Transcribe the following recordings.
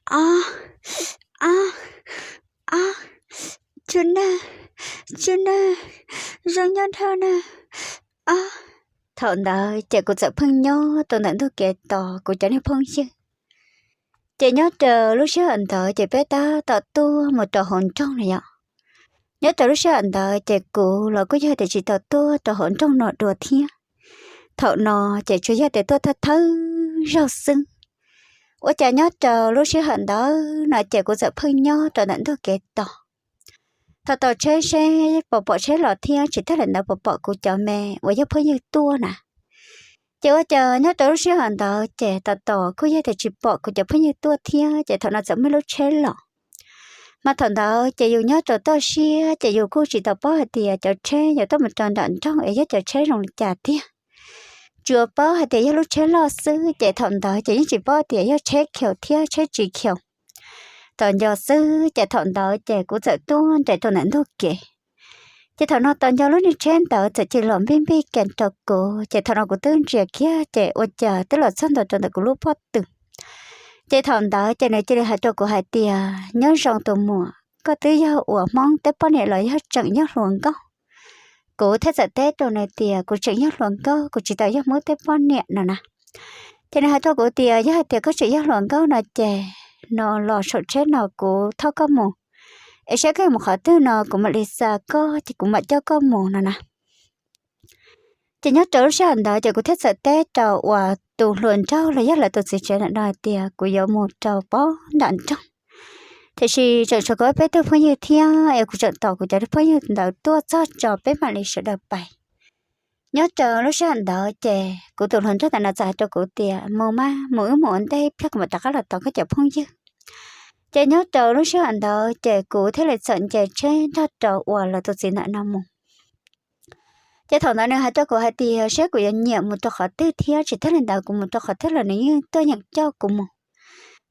Ob, ob, ob, tsuj nag, tsuj nag, zoo nyob dhau na, ob. Thaum ntawd ces kuv txawm pheej nyob rau ntawm ntug kev tos kuv cov niag phooj ywg. Ces nyob rau lub sij hawm ntawd ces peb tab tom tuaj mus rau hauv nroog na yom. Nyob rau lub sij hawm ntawd ces kuv los kuj yog tias tsis tau tuaj rau hauv nroog no dua thiab. Thaum no ces tsuas yog tias tuaj thawj thawj zaug xwb. Ua cas nyob rau lub sij hawm ntawd no ces kuv txawm pheej nyob rau ntawm ntug kev tos. Thaum tos tsheb seb puas pom tsheb los thiab tsis tag li ntawd puas pom kuv cov me uas yog phooj ywg tuaj na. Ces ua cas nyob rau lub sij hawm ntawd ces tos tos kuj yog tias tsis pom kuv cov phooj ywg tuaj thiab ces thaum no txawm muaj lub tsheb los. Mas thaum ntawd ces yus nyob rau toj siab ces yus kuj tsis tau paub hais tias cov tsheb yuav tuaj mus rau nram nroog es yog cov tsheb zoo li cas tiag. Tsuas paub hais tias yog lub tsheb loj xwb ces thaum ntawd ces yeej tsis paub tias yog tsheb khiaus thiab tsheb tsis khiaus. Tos nco xwb ces thaum ntawd ces kuv txawm tuaj nres rau ntawm ntug kev. Ces thaum no tos nco lub niag tsheb ntawd txawm cia li los npij npij kev rau kuv ces thaum no kuv twb ntsia kiag ces ua cas twb los txog ntua rau ntawm kuv lub pob tw. Ces thaum ntawd ces nws cia li hais rau kuv hais tias, nyob zoo tus muam, koj twb yog uas Hmoob teb poj niam los yog tseem yog hluas nkauj? Kuv thiaj txawm teb rau nws tias kuv tseem yog hluas nkauj, kuv tsis tau yog Hmoob teb poj niam no na. Ces nws hais rau kuv tias yog hais tias koj tseem yog hluas nkauj no ces no los saum tsheb no kuv thauj koj mus, es saib koj mus qhov twg no kuv mam li xa koj ces kuv mam coj koj mus no na. Ces nyob rau lub sij hawm ntawd ces kuv thiaj txawm teb rau uas tus hluas nraug los yog lawv tus txiv tsev ntawm no hais tias kuv yuav mus rau pem nram nroog, tiam sis tseem tshuav kuv ob peb tug phooj ywg thiab es kuv tseem tos kuv cov phooj ywg ntawd tuaj txog tso peb mam li sawv daws pais. Nyob rau lub sij hawm ntawd ces kuv tus hluas nraug ntawm no txawm hais rau kuv tias mus mas mus, wb mus ua ntej ib pliag kuv mam rov qab los tos koj cov phooj ywg. Ces nyob rau lub sij hawm ntawd ces kuv thiaj li txawm nce tsheb nrog rau uas lawv tus txiv ntawm no mus. Ces thaum ntawd nws hais rau kuv hais tias saib kuv yuav nyiam mus rau qhov twg thiab tsis tag li ntawd kuv mus rau qhov twg los nws yeej tuaj yeem coj kuv mus.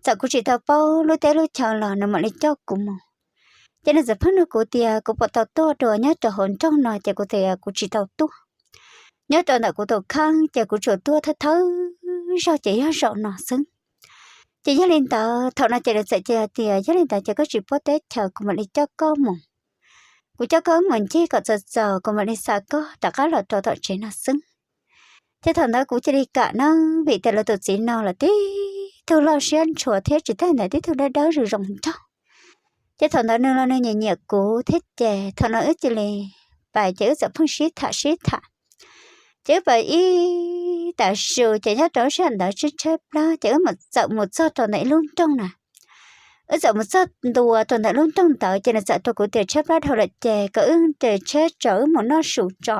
Txawm kuv tsis tau paub lub teb lub chaw los nws mam li coj kuv mus. Ces nws txawm pheej nug kuv tias kuv puas tau tuaj dua nyob rau hauv nroog no ces kuv tias kuv tsis tau tuaj. Nyob rau ntawm kuv tus kheej ces kuv tsuas tuaj thawj thawj zaug ces yog zaum no xwb. Ces yog li ntawd thaum no ces nws txawm cia li tias yog li ntawd ces koj tsis paub teb chaws kuv mam li coj koj mus. Kuv coj koj mus ncig kom txaus txaus kuv mam li xa koj rov qab los rau tom tsev no xwb. Ces thaum ntawd kuv cia li kam na, vim tias lawv tus txiv no los tib tug loj siab ntshua thiab tsis tag li ntawd tib tug dawb dawb zoo zoo nraug. Ces thaum ntawd nws los nws nyiam nyiam kuv thiab ces thaum no wb cia li pais ces wb txawm pheej sib tham sib tham. Ces wb pais ib tas su ces nyob rau lub sij hawm ntawd tsib tsheb plab ces wb txawm mus txog rau ntawm ib lub nroog na. Wb txawm mus txog ntua rau ntawm lub nroog ntawd ces nws txawm rau kuv tias tsheb plab dhau lawm ces kom wb nres tsheb tso wb mus noj su tso.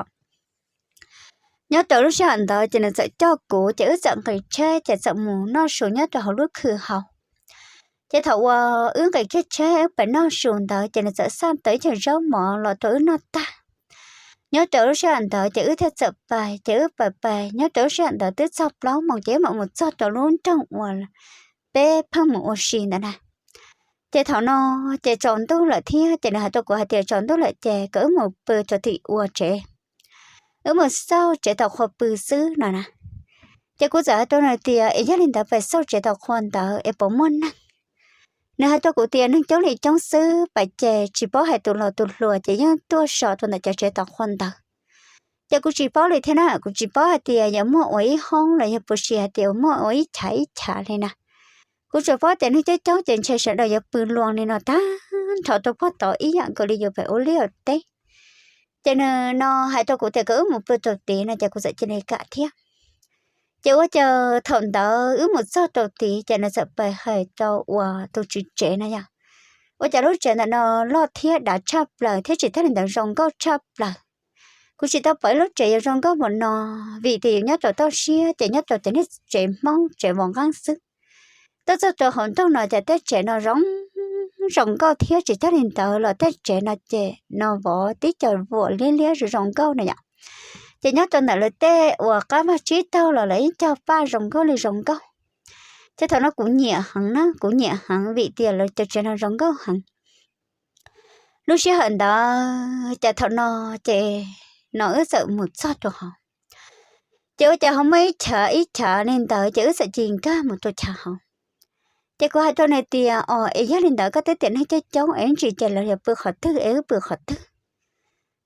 Nyob rau lub sij hawm ntawd ces nws txawm coj kuv ces wb txawm nqis tsheb ces txawm mus noj su nyob rau hauv lub khw hauv. Ces thaum uas wb nqis kiag tsheb wb pais noj su ntawd ces nws txawm xaj tau ib co zaub mov los rau wb noj tag. Nyob rau lub sij hawm ntawd ces wb thiaj txawm pais ces wb pais pais nyob rau lub sij hawm ntawd twb txog plaub moos ces wb mam mus txog rau lub nroog uas peb pheej mus ua si ntawd na. Ces thaum no ces tsaus ntuj lawm thiab ces nws hais rau kuv hais tias tsaus ntuj lawm ces kom wb mus pw rau tim ua tsev, wb mus xauj tsev tau qhua pw xwb no na. Ces kuv txawm hais rau nws tias es yog li ntawd pais xauj tsev tau qhua ntawd es puas muaj neeg? Nws hais rau kuv tias neeg coob li coob xwb, pais ces tsis paub hais tus laus tus hluas ces yeej tuaj so rau ntawm cov tsev tau qhua ntawd. Ces kuv tsis paub li thiab na, kuv tsis paub hais tias yuav muaj ua ib hoob los yog puas sis hais tias muaj ua ib chav ib chav li na. Kuv tsuas paub tias neeg coob coob ces ntshe sawv daws yuav pw luas li no tag nrho rau puag tod ib yam nkaus li yus pem ua liaj ua teb. Ces nws no hais rau kuv tias kom wb mus pw rau tid no ces kuv txawm cia li kam thiab. Ces ua cas thaum ntawd wb mus txog rau tid ces nws txawm pais hais rau uas tus tswv tsev no yog, ua cas lub tsev ntawm no loj thiab dav tshaj plaws thiab tsis tag li ntawd zoo nkauj tshaj plaws. Kuv tsis tau pom ib lub tsev yuav zoo nkauj npaum no, vim tias yus nyob rau toj siab ces nyob rau cov niag tsev Hmoob tsev vov nqeeb xwb. Tuaj txog rau hauv nroog no ces tej tsev no zoo zoo nkauj thiab tsis tag li ntawd los tej tsev no ces no vov tib co vuam liab liab zoo zoo nkauj no yom. Ces nyob rau ntawm lawv tej uas qab vaj tsib taug los lawv ib co paj zoo nkauj li zoo nkauj. Ces thaum no kuv nyiam heev na, kuv nyiam heev vim tias lawv cov tsev no zoo nkauj heev. Lub sij hawm ntawd ces thaum no ces no wb txawm mus txog rau hauv. Ces ua cas ho muaj ib chav ib chav li ntawd ces wb txawm cia li nkag mus rau chav hauv. Ces kuv hais rau nws tias, Os, es yog li ntawd koj twb tiam neeg coob coob es ib ntsis ces los yog pw qhov twg es wb pw qhov twg?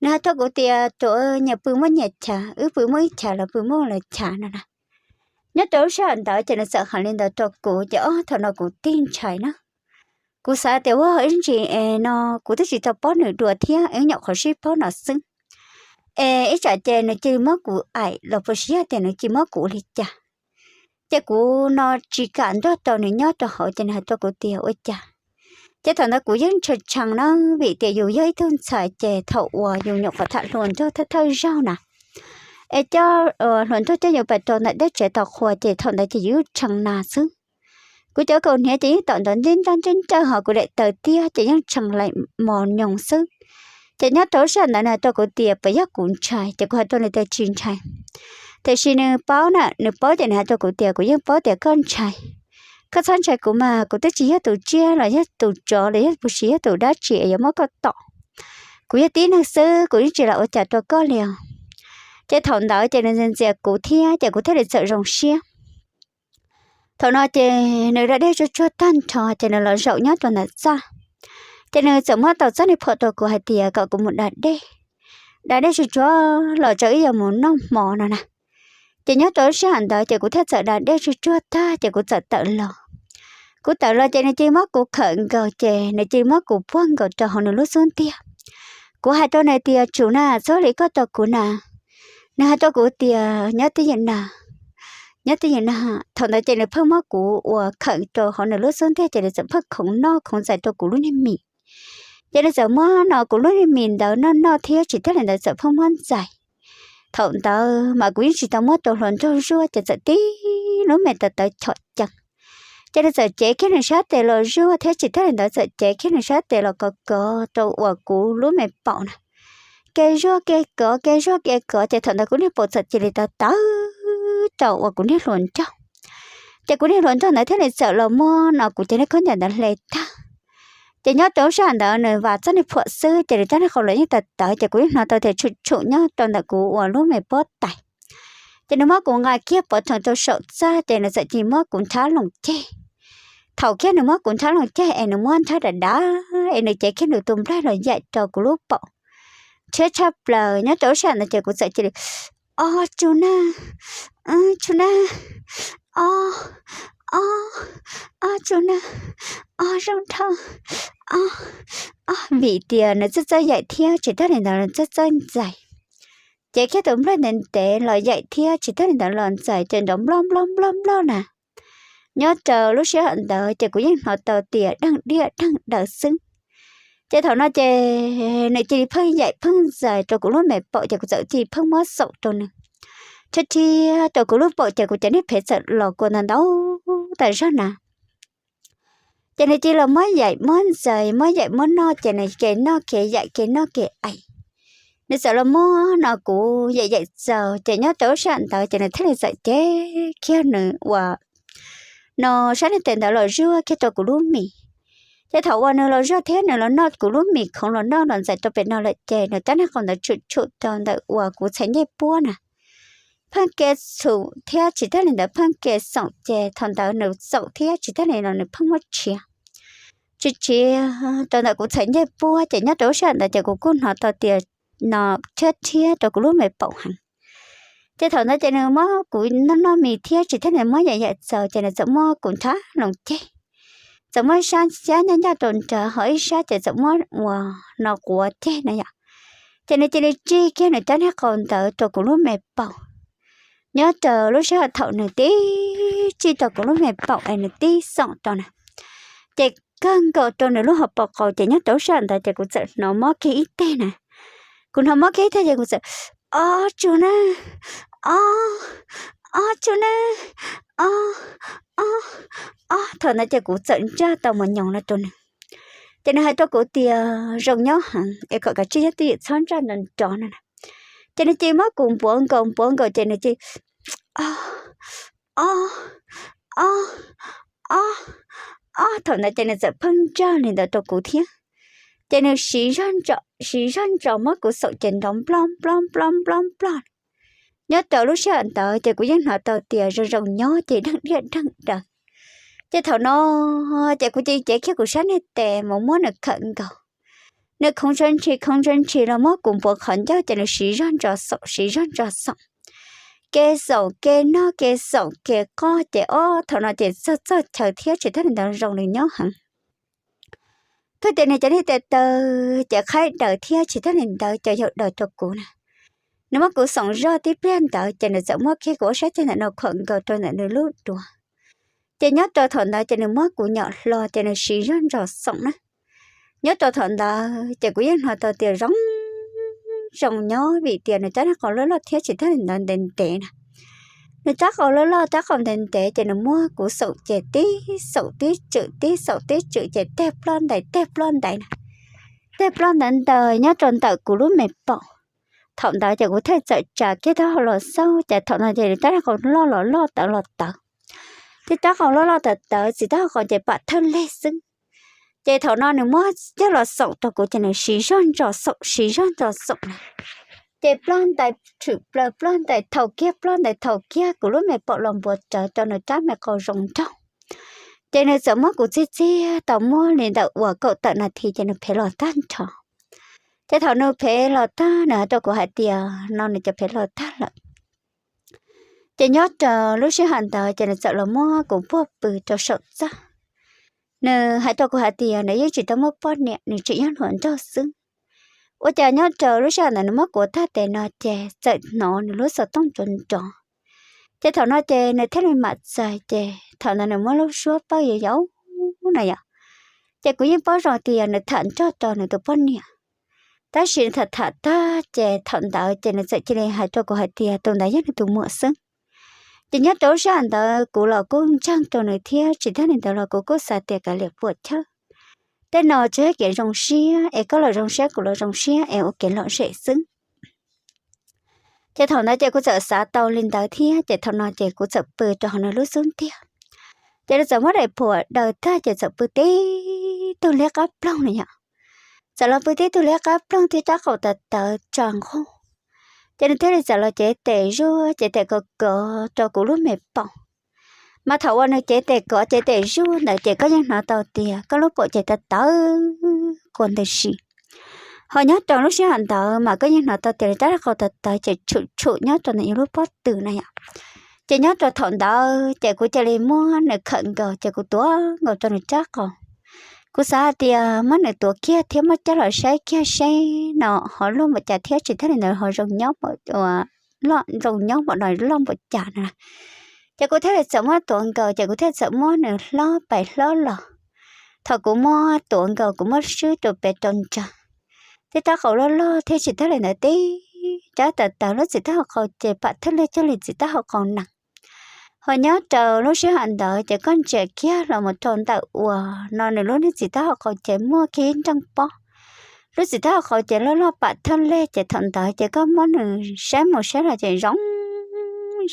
Nws hais rau kuv tias, Ruam, nyias pw muaj nyias chav, wb pw muaj ib chav los pw muaj lawv chav no na. Nyob rau lub sij hawm ntawd ces nws txawm hais li ntawd rau kuv ces ob thaum no kuv tig ntshai na. Kuv xav tias ua ib ntsis es no kuv twb tsis tau paub nws dua thiab, wb nyuam qhuav sib paub no xwb. Es ib tsam ces nws cia li muab kuv aim los puas sis yog tias nws cia li muab kuv ua li cas. Ces kuv no tsis kam nrog rau nws nyob rau hauv ces nws hais rau kuv tias, Ua cas? Ces thaum ntawd kuv yeej tshee tshee na, vim tias yus yog ib tug ntxhais ces thaum uas yus nyuam qhuav tham hluas nraug thawj thawj zaug na, es coj hluas nraug coj yus pais rau ntawm deb tsev tau qhua ces thaum ntawd ces yus yeej tshee na xwb. Kuv cov kaus hniav ces yeej tom nrov nrib nroj nrib nroj hos kuv daim taws tiag ces yeej tshee laim mos nyoos xwb. Ces nyob rau lub sij hawm ntawd nws hais rau kuv tias, Puas yog kuv ntshai? Ces kuv hais rau nws tias, Tsis ntshai. Tiam sis nws paub na, nws paub ces nws hais rau kuv tias, Kuv yeej paub tias koj ntshai. Koj txhob ntshai kuv mas, kuv twb tsis yog tus tsiaj los yog tus tsov los yog puas sis yog tus dab tsi es yuav muab koj tom. Kuv yog tib neeg xwb, kuv yeej tsis lam ua cas rau koj li os. Ces thaum ntawd ces nws ntxias ntxias kuv thiab ces kuv thiaj li txawm zoo siab. Thaum no ces nws da dej tsuag tsuag tag nrho ces nws los zaum nyob rau ntawm txaj. Ces nws txawm muab tau txoj niag phuam rau kuv hais tias kom kuv mus da dej, da dej tsuag tsuag los rau wb yuav mus noj hmo no na. Ces nyob rau lub sij hawm ntawd ces kuv thiaj txawm da dej tsuag tsuag tag ces kuv txawm tawm los. Kuv tawm los ces nws cia li muab kuv khawm nkaus ces nws cia li muab kuv puag nkaus rau hauv nws lub xub ntiag. Kuv hais rau nws tias, Tsum na, txhob li koj rau kuv na. Nws hais rau kuv tias, Nyob twj ywm na, nyob twj ywm na. Thaum ntawd ces nws pheej muab kuv uas khawm rau hauv nws lub xub ntiag ces nws txawm pheej khoov noj khoov ntxais rau kuv lub niag mis. Ces nws txawm muab no kuv lub niag mis ntawd noj noj thiab tsis tas li ntawd txawm pheej muab ntxais. Thaum ntawd mas kuv yeej tsis tau muab rau hluas nraug zuaj ces txawm tib lub me tawv tawv chom cees. Ces nws txawm cev kiag nws sab tes los zuaj thiab tsis tas li ntawd txawm cev kiag nws sab tes los kov kov rau uas kuv lub me paum na. Kev zuaj kev kov kev zuaj kev kov ces thaum ntawd kuv niag paum txawm cia li tawv tawv rau uas kuv niag hluas nraug. Ces kuv niag hluas nraug ntawd thiaj li txawm los muab no kuv cov niag khaub ncaws ntawd hle tag. Ces nyob rau lub sij hawm ntawd nws vam txoj niag phuam xwb ces nws rab niag qau los yeej tawv tawv ces kuv yeej hnov tau tias tshum tshum nyob rau ntawm kuv uas lub me pob tais. Ces nws muab kuv nqa kiag pov rhees rau saum txaj ces nws txawm cia li muab kuv nrhab loos ceg. Thaum kiag nws muab kuv nrhab loos ceg es nws muab nrhab dav dav es nws cev kiag nws tus nplaig los yaim rau kuv lub paum. Thiab tshaj plaws nyob rau lub sij hawm ntawd ces kuv txawm cia li, Ob, tsu na, tsu na, ob, ob, ob, tsu na, ob, zoo dhau, ob, ob, vim tias nws txawj txawj yaim thiab tsis tas li ntawd nws txawj txawj ntxais. Cev kiag tus nplaig ntev ntev los yaim thiab tsis tas li ntawd los ntxais ces nrov nploj nploj nploj nploj na. Nyob rau lub sij hawm ntawd ces kuv yeej hnov tau tias deeg diaj deeg daws xwb. Ces thaum no ces nws cia li pheej yaim pheej ntxais rau kuv lub me paum ces kuv txawm cia li pheej muab xaum rau nws, thiab thiab rau kuv lub paum ces kuv cov niag phev txawm los kua ntau ntau tas zog na. Ces nws cia li los muab yaim muab ntxais muab yaim muab noj ces nws ke noj ke yaim ke noj ke aim. Nws txawm los muab no kuv yaim yaim txaus ces nyob rau lub sij hawm ntawd ces nws thiaj li txawm cev kiag nws uas no sab niag tes ntawd los zuaj kiag rau kuv lub mis. Ces thaum uas nws los zuaj thiab nws los noj kuv lub mis khoov los noj los ntxais rau pem no lawm ces nws rab niag qau ntawd tshum tshum rau ntawm uas kuv txhais ncej puab na. Pheej ke txhum thiab tsis tas li ntawd pheej ke xaum ces thaum ntawd nws xaum thiab tsis tas li no nws pheej muab tshiav, tsis tshiav rau ntawm kuv txhais ncej puab ces nyob rau lub sij hawm ntawd ces kuv kuj hnov tau tias no thiab thiab rau kuv lub me paum heev. Ces thaum ntawd ces nws muab kuv noj noj mis thiab tsis tas li muab yaim yaim txaus ces nws txawm muab kuv nrhab loos ceg, txawm muab sab xyab ncaj ncaj rau nrad ho ib sab ces txawm muab uas no quav ceg na yom. Ces nws cia li tsij kiag nws rab niag qau ntawd rau kuv lub me paum. Nyob rau lub sij hawm thaum nws tib tsij rau kuv lub me paum es nws tib xaum rau na, ces kawg nkaus rau nws lub hauv paus qau ces nyob rau lub sij hawm ntawd ces kuv txawm hnov mob kiag ib teg na. Kuv hnov mob kiag ib teg ces kuv txawm, Ob, tsu na, ob, ob, tsu na, ob, ob, ob. Thaum ntawd ces kuv txawm ntsaj tau mos nyoos no rau nws. Ces nws hais rau kuv tias, Zoo nyob heev es kom kav tsij nyob twj ywm txhob ntsaj nrov nrov no na. Ces nws cia li muab kuv npuav nkaus npuav nkaus ces nws cia li, Ob, ob, ob, ob, ob. Thaum ntawd ces nws txawm pheej ntsaj li ntawd rau kuv thiab. Ces nws siv zog ntsos siv zog ntsos muab kuv xaum ces nrov nploj nploj nploj nploj nploj. Nyob rau lub sij hawm ntawd ces kuv yeej hnov tau tias zoo zoo nyob ces deeg diaj deeg daws. Ces thaum no ces kuv cia li cev kiag kuv sab niag tes mus muab nws khawm nkaus. Nws khoov ntshis khoov ntshis los muab kuv npuav qhov ncauj ces nws siv zog ntsos xoom siv zog ntsos xoom, ke xoom ke noj ke xoom ke qoj ces ob thaum no ces txog txog chaw thiab tsis tas li ntawd zoo li nyob heev. Kawg tias nws cov niag tes taw ces qhaib daws thiab tsis tas li ntawd cov yaus daws rau kuv na. Nws muab kuv xoom zog tib pliag ntawd ces nws txawm muab kiag kuv ob sab ceg ntawm no khawm nkaus rau ntawm nws lub duav. Ces nyob rau thaum ntawd ces nws muab kuv nyom hlo ces nws siv zog ntsos xoom na. Nyob rau thaum ntawd ces kuv yeej hnov tau tias zoo zoo nyob vim tias nws rab niag qau loj loj thiab tsis tas li ntawd ntev ntev na. Nws rab qau loj loj rab qau ntev ntev ces nws muab kuv xoom ces tib xoom tib tswm tib xoom tib tswm ces teg ploj ntais teg ploj ntais na. Teg ploj ntais ntais nyob rau ntawm kuv lub me paum. Thaum ntawd ces kuv thiaj txawm tsa kiag taub hau los xauj ces thaum no ces nws rab niag qau loj los loj tawv los tawv, thiab rab qau loj loj tawv tawv txiv taub hau qau ces pam thawj leg xwb. Ces thaum no nws muab coj los xoom rau kuv ces nws siv zog ntsos xoom siv zog ntsos xoom na. Ces ploj ntais tshwm plaws ploj ntais thaum kiag ploj ntais thaum kiag kuv lub me paum los npuav rawv rau nws rab me qau zoo nraug. Ces nws txawm muab kuv txiag txiag tau muab li ntawm uas kaum tawm nas this ces nws phem los tag nrho. Ces thaum nws phem los tag nws hais rau kuv hais tias no nws cov phem los tag lawm. Ces nyob rau lub sij hawm ntawd ces nws txawm los muab kuv puag pw rau saum txaj. Nws hais rau kuv hais tias nws yeej tsis tau muaj poj niam nws tseem yog hluas nraug xwb. Ua cas nyob rau lub sij hawm ntawd nws muab kuv tag tes no ces txawm hnov nws lub xov tooj nrov nrov. Ces thaum no ces nws thiaj li mam txais ces thaum ntawd nws muab lub suab pawj yau yau na yom. Ces kuv yeej paub zoo tias nws tham nrog rau nws tus poj niam. Tab sis nws tham tham tag ces thaum ntawd ces nws txawm cia li hais rau kuv hais tias tus ntawd yog nws tus muam xwb. Ces nyob rau lub sij hawm ntawd kuv los kuj ntseeg rau nws thiab tsis tas li ntawd los kuv kuj xav tias kav liam puam chawj, tej no tsis yog kev zoo siab es koj los zoo siab kuv los zoo siab es ua kev lom zem xwb. Ces thaum ntawd ces kuv txawm xav tau li ntawd thiab ces thaum no ces kuv txawm pw rau hauv nws lub xub ntiag. Ces nws txawm muab daim phuam daws tag ces txawm pw tib tug liab qab ploog na yom. Txawm los pw tib tug liab qab ploog thiab rab qau tawv tawv tsa nqug. Ces nws thiaj li txawm los cev tes zuaj cev tes kov kov rau kuv lub me paum. Mas thaum uas nws cev tes kov cev tes zuaj ntawd ces koj yeej hnov tau tias koj lub paum ces tawv tawv kua ntawd si. Ho nyob rau lub sij hawm ntawd mas koj yeej hnov tau tias nws rab qau tawv tawv ces tshwm tshwm nyob rau ntawm yus lub pob tw na yom. Ces nyob rau thaum ntawd ces kuv cia li muab nws khawm nkaus ces kuv tuav nkaus rau nws rab qau. Kuv xav hais tias muab nws tuav kiag thiab muab coj los saib kiag seb no ho loj npaum cas thiab tsis tas li ntawd ho zoo nyob, zoo nyob npaum no loj npaum cas na. Ces kuv thiaj li txawm muab tuav nkaus ces kuv thiaj txawm muab nws hlob pais hlob los. Thaum kuv muab tuav nkaus kuv muab swb rau pem rau ntsa, tej rab qau loj loj thiab tsis tas li ntawd tib rab tawv tawv lub txiv taub hau qau ces pam thwj leg cog li txiv taub hau qau nees. Ho nyob rau lub sij hawm ntawd ces koj ntsia kiag los mus rau ntawm uas no nws lub niag txiv taub hau qau ces muaj kiag ib nreej pob. Lub txiv taub hau qau ces loj loj pam thwj leg ces thaum ntawd ces koj muab nws saib mus saib los ces zoo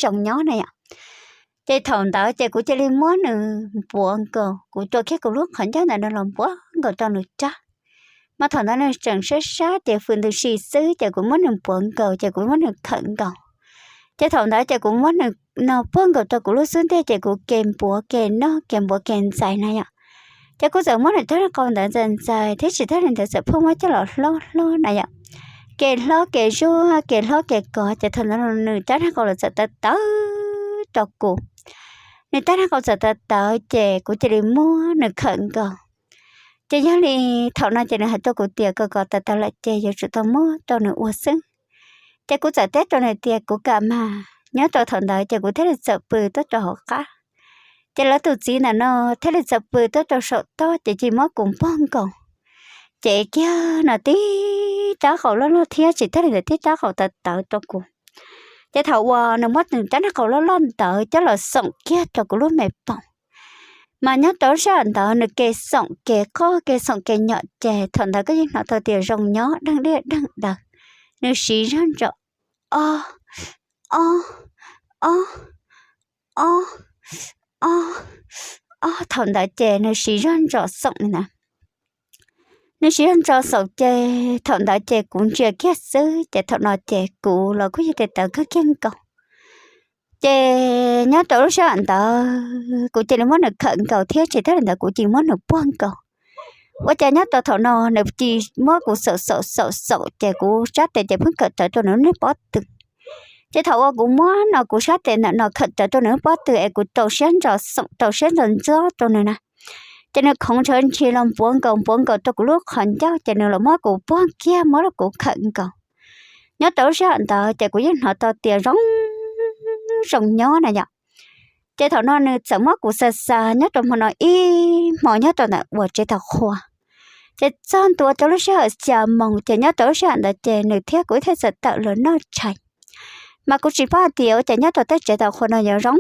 zoo nyob na yom. Ces thaum ntawd ces kuv cia li muab nws npuav nkaus, kuv rua kiag kuv lub qhov ncauj ntawm no los npuav nkaus rau nws rab. Mas thaum ntawd nws tseem sab sab ces fws ntws si xwb ces kuv muab nws npuav nkaus ces kuv muab nws khawm nkaus. Ces thaum ntawd ces kuv muab nws no puag nkaus rau kuv lub xub ntiag ces kuv ke npuav ke noj ke npuav ke ntxais na yom. Ces kuv txawm muab nws rab qau ntawd ntxais ntxais thiab tsis tas li ntawd txawm pheej muab coj los hlob hlob na yom. Ke hlob ke zuaj ke hlob ke kov ces thaum ntawd nws rab qau los txawm tawv tawv rau kuv. Nws rab qau txawm tawv tawv ces kuv cia li muab nws khawm nkaus. Ces yog li thaum no ces nws hais rau kuv tias kom kom tawv tawv lawm ces yuav tsum tau muab rau nws ua xwb. Ces kuv txawm teb rau nws tias kuv kam mas. Nyob rau thaum ntawd ces kuv thiaj li txawm pw tuaj rau hauv qab. Ces lawv tus txiv ntawm no thiaj li txawm pw tuaj rau saum toj ces cia li muab kuv npog nkaus. Ces kiag no tib rab qau loj loj thiab tsis tas li ntawd tib rab qau tawv tawv rau kuv. Ces thaum uas nws muab nws rab niag qau loj loj ntawd coj los xoom kiag rau kuv lub me paum, mas nyob rau lub sij hawm ntawd nws ke xoom ke qoj ke xoom ke nyom ces thaum ntawd koj yeej hnov tau tias zoo nyob deeg diaj deeg daws. Nws siv zog ntsos ob ob ob ob ob ob thaum ntawd ces nws siv zog ntsos xoom li ntawd. Nws siv zog ntsos xoom ces thaum ntawd ces kuv ntsia kiag xwb ces thaum no ces kuv los kuj yog tes tawv kawg kiag nkaus. Ces nyob rau lub sij hawm ntawd kuv cia li muab nws khawm nkaus thiab tsis tas li ntawd kuv cia li muab nws puag nkaus. Ua cas nyob rau thaum no nws cia li muab kuv xaum xaum xaum xaum ces kuv sab tes ces pheej khawm rawv rau nws lub niag pob tw. Ces thaum uas kuv muab no kuv sab tes ntawm no khawm rawv rau nws lub pob tw es kuv rau siab ntso xaum rau siab ntso ntxob rau nws na, ces nws khoov ntshawv ntshis los npuav nkaus npuav nkaus rau kuv lub qhov ncauj ces nws los muab kuv puag kiag muab kuv khawm nkaus. Nyob rau lub sij hawm ntawd ces kuv yeej hnov tau tias zoo zoo nyob na yom. Ces thaum no nws txawm muab kuv xa xa nyob rau hmo no ib hmo nyob rau ntawm uas tsev thaum qhua. Ces txog ntua rau lub sij hawm xya moos ces nyob rau lub sij hawm ntawd ces nws thiab kuv ib thiaj txawm tawm los noj tshais. Mas kuv tsis paub hais tias ua cas nyob rau tej tsev thaum qhua no yuav zoo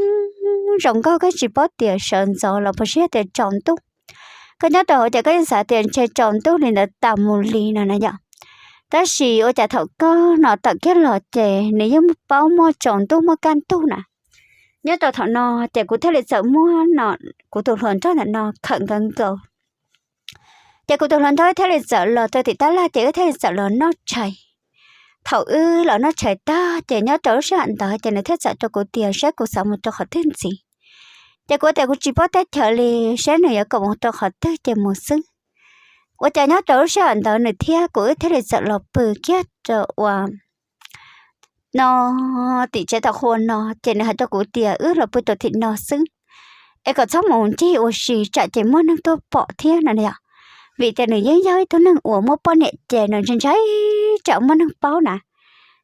zoo nkauj koj tsis paub tias sawv ntxov los puas siab tias tsaus ntuj. Koj nyob rau hauv ces koj yeej xav tias ntshe tsaus ntuj li ntawd tas mus li no na yom. Tab sis ua cas thaum koj no tawm kiag los ces nws yeej paub muaj tsaus ntuj muaj kaj ntug na. Nyob rau thaum no ces kuv thiaj li txawm muab no kuv tus hluas nraug ntawm no khawm nkaus nkaus. Ces kuv tus hluas nraug thiaj li txawm los rau tim tab laj ces wb thiaj li txawm los noj tshais. Thaum wb los noj tshais tag ces nyob rau lub sij hawm ntawd ces nws thiaj txawm rau kuv tias saib kuv xav mus rau qhov twg ntxiv. Ces kuv tias kuv tsis paub teb chaws li, saib nws yuav kom mus rau qhov twg ces mus xwb. Ua cas nyob rau lub sij hawm ntawd nws thiab kuv wb thiaj li txawm los pw kiag rau uas no tim tsev thaum qhua no ces nws hais rau kuv tias wb los pw rau tim no xwb, es kom txhob mus ncig ua si tsam ces muaj neeg tuaj pom thiab no yom. Vim tias nws yeej yog ib tug neeg uas muaj poj niam ces nws ntshai ntshai tsam muaj neeg paub na.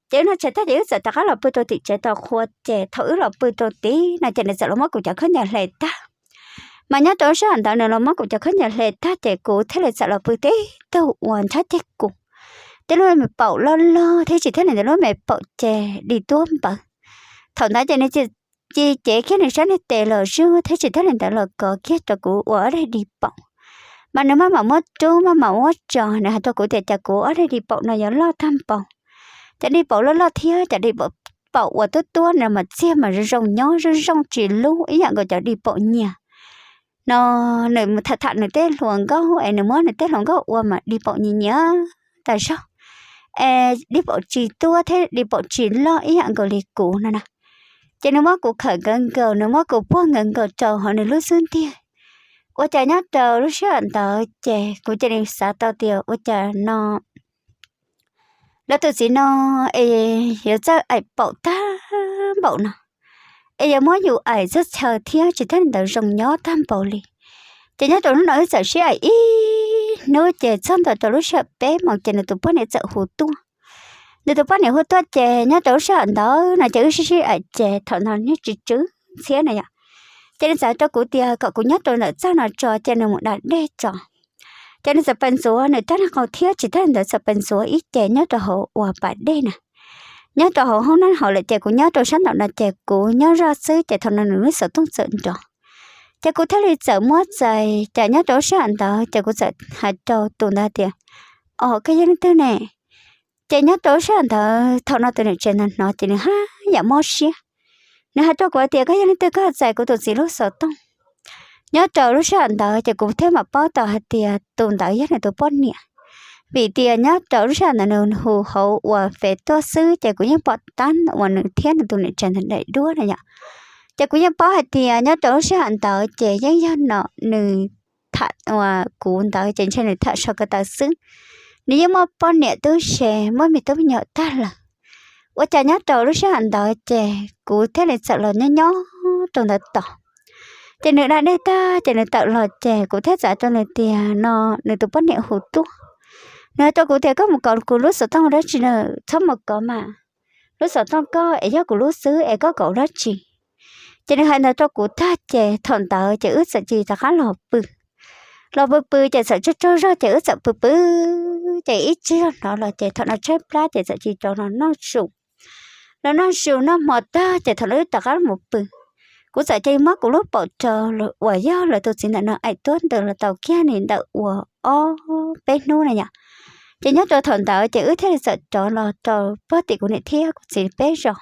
Ces wb noj tshais tag ces wb txawm rov qab los pw rau tim tsev thaum qhua ces thaum wb los pw rau tid no ces nws txawm los muab kuv cov khaub ncaws hle tag. Mas nyob rau lub sij hawm ntawd nws los muab kuv cov khaub ncaws hle tag ces kuv thiaj li txawm los pw tib tug uas nrhab ceg kuv. Tej lub me paum loj loj thiab tsis thiaj li ntawd lub me paum ces di tuab npawv. Thaum ntawd ces nws ci cev kiag nws sab niag tes los zuag thiab tsis thiaj li ntawd los kov kiag rau kuv ua ob daim di paum. Mas nws maj mam muab rub maj mam muab tso, nws hais rau kuv tias cas kuv ob daim di paum no yuav loj tag npaum. Cov di paum loj loj thiab cov di paum uas tuab tuab no mas txiag mas zoo zoo nyob zoo zoo tsis lub ib yam nkaus cov di paum nyias no. Nws mus tham tham nws tej hluas nkauj es nws muab nws tej hluas nkauj ua mas di paum nyias nyias tas zog, es di paum tsis tuab thiab di paum tsis loj ib yam nkaus li kuv no na. Ces nws muab kuv khawm nkaus nkaus, nws muab kuv puag nkaus nkaus rau hauv nws lub xub ntiag. Ua cas nyob rau lub sij hawm ntawd ces kuv cia li xav tau tias ua cas no lawv tus txiv no es yuav txawj aim paum tag npaum no, es yuav muab yus aim txog chaw thiab tsis thiaj li ntawd zoo nyob tag npaum li. Ces nyob rau hnub no wb txawm sib aim ib hnub ces txog ntua rau lub sij hawm peb moos ces nws tus poj niam txawm hu tuaj. Nws tus poj niam hu tuaj ces nyob rau lub sij hawm ntawd no ces wb sib sib aim ces thaum ntawd niag tsw tsw ntxhiab na yom. Ces nws txawm rau kuv tias kom kuv nyob rau ntawm txaj no tso ces nws mus da dej tso. Ces nws txawm pes ntxuav nws rab niag qau thiab tsis tas li ntawd txawm pes ntxuav ib ce nyob rau hauv uas pas dej na. Nyob rau hauv hoob nab hauv lawm ces kuv nyob rau sab nraum no ces kuv nyob zoj xwb ces thaum no nws lub xov tooj txawm nrov. Ces kuv thiaj li txawm muab txais ces nyob rau lub sij hawm ntawd ces kuv txawm hais rau tus ntawd tias, Os, koj yog leej twg ne? Ces nyob rau lub sij hawm ntawd thaum no tus niam tsev ntawd hnov ces nws haj yam mob siab. Nws hais rau kuv hais tias, Koj yog leej twg koj txais kuv tus txiv lub xov tooj? Nyob rau lub sij hawm ntawd ces kuv thiaj mam paub tau hais tias tus ntawd yog nws tus poj niam. Vim tias nyob rau lub sij hawm ntawd nws hu hauv uas fem tuaj xwb ces kuv yeej pom tab uas nws thiab nws tus niam tsev ntawd daim duab na yom. Ces kuv yeej paub hais tias nyob rau lub sij hawm ntawd ces yeej yog no nws tham uas kuv ntawd ces ntshe nws tham so ko taw xwb. Nws yeej muaj poj niam tub se muaj me tub me nyuam tag lawm. Ua cas nyob rau lub sij hawm ntawd ces kuv thiaj li txawm los nyob nyob rau ntawd tos. Ces nws da dej tag ces nws tawm los ces kuv thiaj txawm rau nws tias no nws tus poj niam hu tuaj. Nws hais rau kuv tias, Koj mus kov kuv lub xov tooj dab tsi na? Txhob mus kov mas, lub xov tooj koj es yog kuv lub xwb es koj kov dab tsi? Ces nws hais ntawd rau kuv tag ces thaum ntawd ces wb txawm cia li rov qab los pw. Los pw pw ces txawm tsaug tsaug zog ces wb txawm pw pw ces ib tsig zog hnov los ces thaum no tshaib plab ces txawm cia li rov los noj su. Los noj su noj hmo tag ces thaum no wb rov qab mus pw. Kuv txawm cia li muab kuv lub paum rau uas yog lawv tus txiv ntawm no aim tuab ntawd los tau kiag li ntawm uas ob peb hnub na yom. Ces nyob rau thaum ntawd ces wb thiaj li txawm rov los rau puag tim kuv niam thiab kuv txiv peb zos.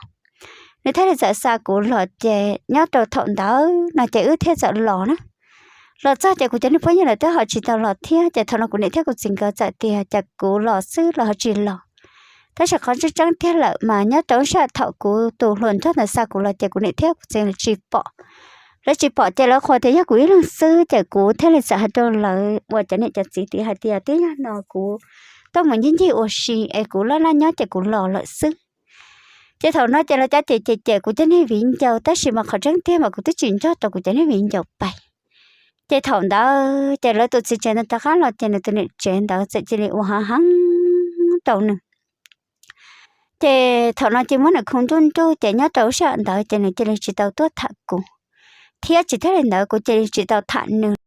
Nws thiaj li txawm xa kuv los ces nyob rau thaum ntawd no ces wb thiaj txawm los na. Los txog ces kuv cov niag phooj ywg lawv twb ho tsis tau los thiab ces thaum no kuv niam thiab kuv txiv nkawd txawm tias cas kuv los xwb los ho tsis los. Tab sis qhov tseeb tseeb tiag lawm mas nyob rau lub sij hawm thaum kuv tus hluas nraug ntawd xa kuv los ces kuv niam thiab kuv txiv lawv tsis pom. Lawv tsis pom ces lawv qhuas tias yog kuv ib leeg xwb ces kuv thiaj li txawm hais rau lawv uas cov niam cov txiv tias hais tias twb yog no kuv tuaj mus ncig ncig ua si es kuv laj laj nyob ces kuv los lawm xwb. Ces thaum no ces lawv cab ces ces ces kuv cov niag viv ncaus, tab sis mas qhov tseeb tiag mas kuv twb tsis nco rau kuv cov niag viv ncaus pais. Ces thaum ntawd ces lawv tus txiv tsev ntawd rov qab los ces nws tus niam tsev ntawd txawm cia li ua hav heev rau nws. Ces thaum no ces muab nws khu nruj nruj ces nyob rau lub sij hawm ntawd ces nws cia li tsis tau tuaj tham kuv, thiab tsis thiaj li ntawd kuv cia li tsis tau tham nws.